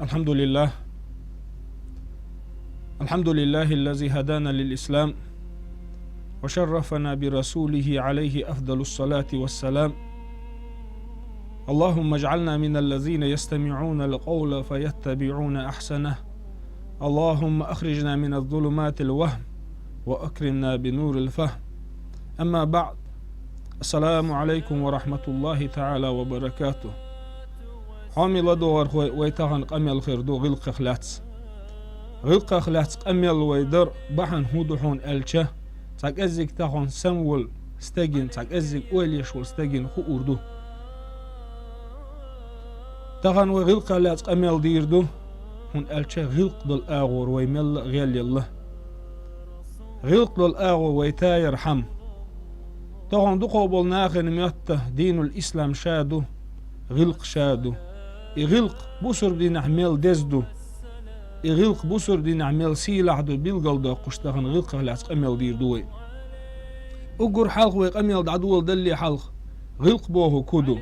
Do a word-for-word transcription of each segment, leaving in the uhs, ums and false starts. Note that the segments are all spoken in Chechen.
الحمد لله. الحمد لله الذي هدانا للإسلام وشرفنا برسوله عليه أفضل الصلاة والسلام. اللهم اجعلنا من الذين يستمعون القول فيتبعون أحسنه. اللهم أخرجنا من الظلمات الوهم وأكرمنا بنور الفهم. أما بعد. السلام عليكم ورحمة الله تعالى وبركاته. Хьоме ладогӀархой, вай тахан къамел хир ду гӀиллакхах лаьцна. ГӀиллакхах лаьцна къамел вай дар бахьан хӀун ду хьуна аьлча, цхьа кӀеззиг тахан сам волу стеган, цхьа кӀеззиг ойла еш волу стеган хуур ду. Тахан вай гӀиллакхах лаьцна къамел дийр ду, хӀунда аьлча гӀиллакх долу агӀор вай мелла а гӀелъелла. ГӀиллакх долу агӀо вай тайархьама. Тахан дукхах болу нахана моьтту динул ислам ша ду, гӀиллакх ша ду. И гӀиллакх бусурба динехь мел деза ду. И гӀиллакх бусурба динехь мел сийлахь ду билгалдоккхуш тахан гӀиллакхах лаьцна къамел дийр ду вай. Уггар хьалха вай къамел дӀадоладалле хьалха, гӀиллакх бохург хӀун ду?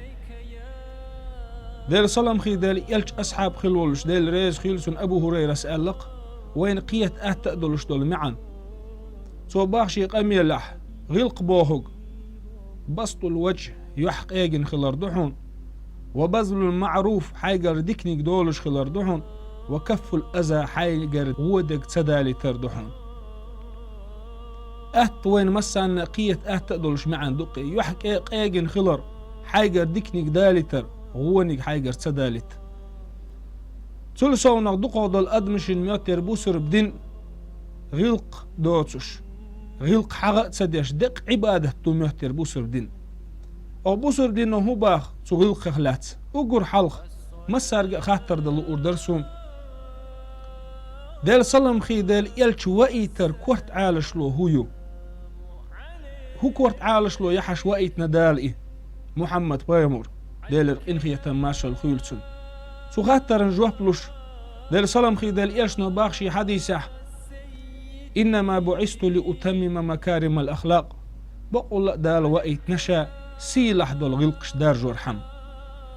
Делан салам хи Делан элча асхьаб хила волуш, Дела реза хуьлда цунна, Абу ХӀурайрас аьлла-кх, вайна кхета атта а долуш долу маьӀна. Цо боху шен къамелехь, гӀиллакх бохург: «Бастул ваджхӀ», юьхь къегина хилар ду хьуна, «ва базлул маӀруф», хьайгара диканиг долуш хилар ду хьуна, «ва каффул аза», хьайгара вон дерг ца далийтар ду хьуна. Атта вайна массарна а кхета атта а долуш маьӀна ду-кх и: юьхь къе-, къегина хилар, хьайгара диканиг далийтар, вониг хьайгара ца далийта. Цул совнах дукхах долу адамашна моьттура бусурба дин гӀиллакх доцуш, гӀиллакх хьагӀа а ца деш, деккъа Ӏибадат ду моьттура бусурба дин. Оха бусурба дино хӀун боху цу гӀиллакхах лаьцна? Уггар хьалха массаьрга а хаттар дан луур дара суна. Делан салам хи Делан элча ваийтар корта Ӏалашло хӀун ю? ХӀун корта Ӏалашло яхьаш ваийтина Дала и? Мухьаммад пайхамар, Делера къинхетам, маршалла хуьлда цунна. Цу хаттарна жоп луш, Делан салам хи Делан элчано боху шен хьадисехь: «Иннама буӀисту ли утаммима макаримал ахлакъ». Бакъволла а Дала ваийтина ша сийлахь долу гӀиллакхаш даржорхьама.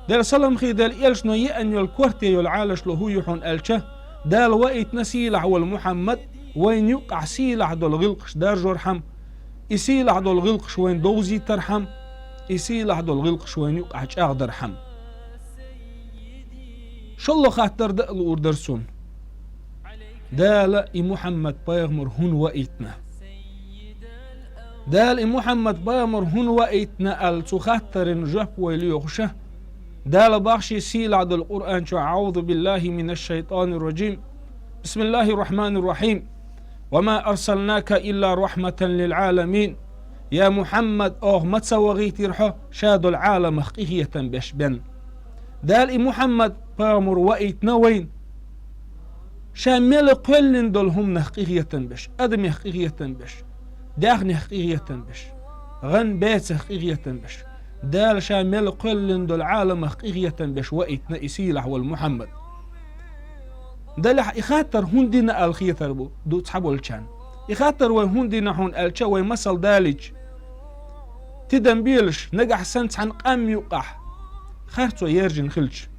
Делан салам хи Делан элчано еана йолу корта йолу Ӏалашло хӀун ю хьуна аьлча, Дала ваийтина сийлахь волу Мухьаммад вайна юккъахь сийлахь долу гӀиллакхаш даржорхьама, и сийлахь долу гӀиллакхаш вайна довзийтархьама, и сийлахь долу гӀиллакхаш вайна юккъахь чӀагӀдархьама. ШолгӀа хаттар дан а луур дара суна. Дала и Мухьаммад пайхамар хӀунда ваийтина? Дала и Мухьаммад пайхамар хӀунда ваийтина аьлла цу хаттарна жоп вай лоьхуша, Дала боху шен сийлахь долу Къуръан чохь: «АӀузу биллахи минаш шайтанир раджим. Бисмиллахир рахманир рахим. Ва ма арсалнака илла рахматан лил Ӏаламин». Я Мухьаммад, оха ма ца вахийтира хьо, ша долу Ӏаламах къинхетам беш бен. Дала и Мухьаммад пайхамар ваийтина вайна, ша мел кхоьллина долу хӀуманах къинхетам беш, адамех къинхетам беш, даьхнех къинхетам беш, гӀан-бецах къинхетам беш. Дала ша мел кхоьллина долу Ӏаламах къинхетам беш ваийтина и сийлахь волу Мухьаммад. Делахь и хаттар хӀунда дина аьлла хетар бу, ду цхьаболчарна. И хаттар вай хӀунда дина хьуна аьлча, вай масал далийча, тидам белаш, нагахь санна цхьана къам юккъахь харцо яьржина хилча,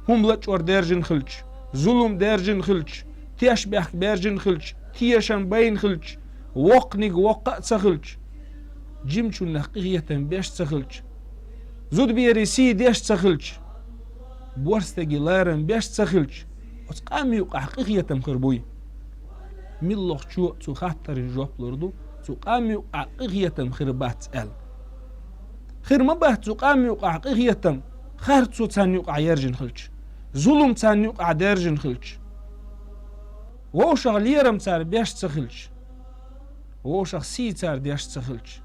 хӀума лачкъор даьржина хилча, зулам даьржина хилча, тешнабехк баьржина хилча, тешам байна хилча, воккханиг воккха а ца хилча, жимачуннах къинхетам беш ца хилча, зудаберийн сий деш ца хилча, боьрша стеган ларам беш ца хилча, оцу къам юккъахь къинхетам хир буй? Муьлххачо а цу хаттарна жоп лур ду, цу къам юккъахь къинхетам хир бац аьлла. Хир ма бац цу къам юккъахь къинхетам, харцо царна юккъахь яьржина хилча, зулам царна юккъахь даьржина хилча, вовшах лерам цара беш ца хилча, вовшах сий цара деш ца хилча,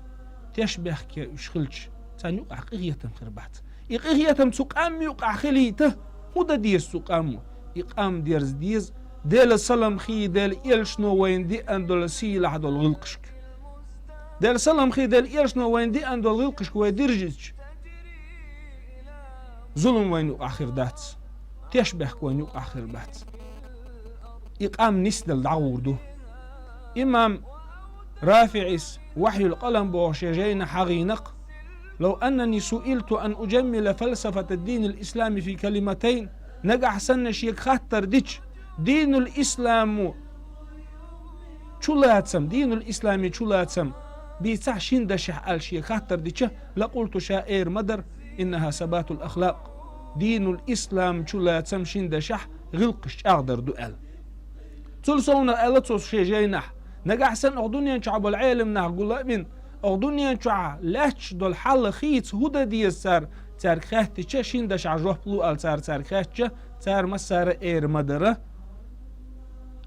тешнабехке уьш хилча, царна юккъахь къинхетам хир бац. И къинхетам цу къам юккъахь хилийта, хӀун дан деза цу къамо? И къам дерза деза Делан салам хи Делан элчано вайна деана долу сийлахь долу гӀиллакхашка. Делан салам хи Делан элчано вайна деана долу гӀиллакхашка вай диржича, зулам вайна юкъахь хир дац, тешнабехк вайна юкъахь хир бац. И къам нисделла дӀагӀур ду. Имам РафиӀис «Вахьюл къалам» боху шен жайна хьахийна-кх: «Лав аннани суилту ан уджаммила фалсафата динил ислами фи калиматайн, Нагахь санна шега хаттар дича, динул исламу чулацам, динул ислами чулацам бийцахь шин дашехь аьлла шега хаттар дича, лакъулту, ша эр ма дара, иннаха сабатул ахлакъ. Динул ислам чулацам шин дашехь гӀиллакхаш чӀагӀдар ду аьлла. Цул совнах аьлла цо шен жайнахь: нагахь санна оха дунен чохь болу Ӏелам нах гула а бина, оха дунен чохь лаьтташ долу хьал хийца хӀун дан деза цара, цаьрга хаьттича, шин дашахь жоп лу аьлла цара цаьрга хаьттича, цара массара а эр ма дара,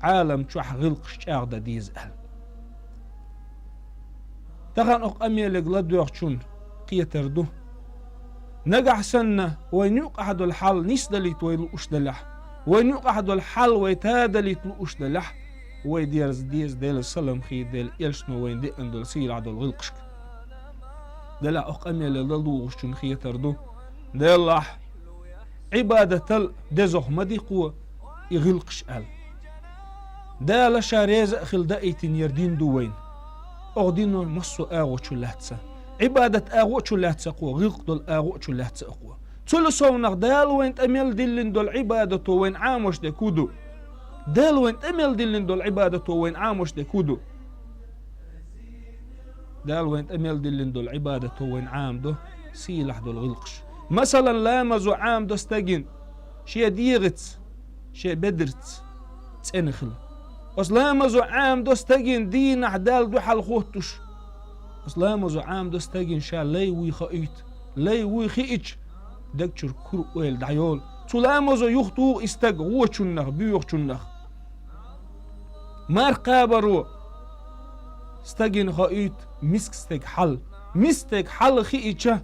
Ӏалам чохь гӀиллакхаш чӀагӀдан деза аьлла. Тахана оха къамелега ладоьгӀучун кхетар ду. Нагахь санна, вайна юкъахь долу хьал нисдалийта вай лууш делахь, вайна юкъахь долу хьал вай тадалийта лууш делахь, вай дерза деза Делан салам хийла, Делан элчано вайна деана долу сийлахь долу гӀиллакхашка. Делахь оха къамеле ладугӀучун кхетар ду. Делахь, Ӏибадатал дезох ма ди кхо и гӀиллакхаш аьлла. Дала ша реза а хила даийтинера дин ду вайна. Оха дино массо а агӀо чу лаьцна. Ӏибадат агӀо чу лаьцна кхо, гӀиллакх долу агӀо чу лаьцна кхо. Цул совнах Дала вайна тӀе мел диллина долу Ӏибадато вайна Ӏамош дерг хӀун ду? Дала вайна тӀе мел диллина долу Ӏибадато вайна Ӏамош дерг хӀун ду? Дала вайна тӀе мел диллина долу Ӏибадато вайна Ӏамадо сийлахь долу гӀиллакхаш. Масалан, ламазо Ӏамадо стагана шен дегӀаца, шен бедарца цӀена хила. Оцу ламазо Ӏамадо стагана дийнахь Далла дуьхьал хоттуш. Оцу ламазо Ӏамадо стагана ша лай вуй хоуьйту, лай вуй хиъча, даг чуьра кура ойла дӀайолу. Цу ламазо юхатуху и стаг вочуннах, боьхачуннах. Марха кхабаро стагана хоуьйту миска стеган хьал. Миска стеган хьал хиъча,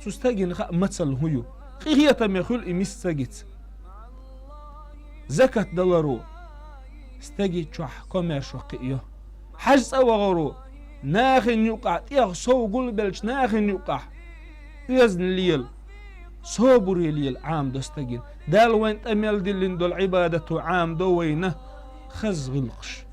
цу стагана хаьа мацалла хӀун ю. Къинхетаме хуьлу и миска стагаца. Закат даларо стаги чохь комаьршо кхиайо. Хьаьж цӀа вахаро нахана юкъахь, тӀех сов гулбеллачу нахана юкъахь оьзна лела, собаре лела Ӏамадо стагана. Дала вайна тӀе мел диллина долу Ӏибадато Ӏамадо вайна хаза гӀиллакхаш.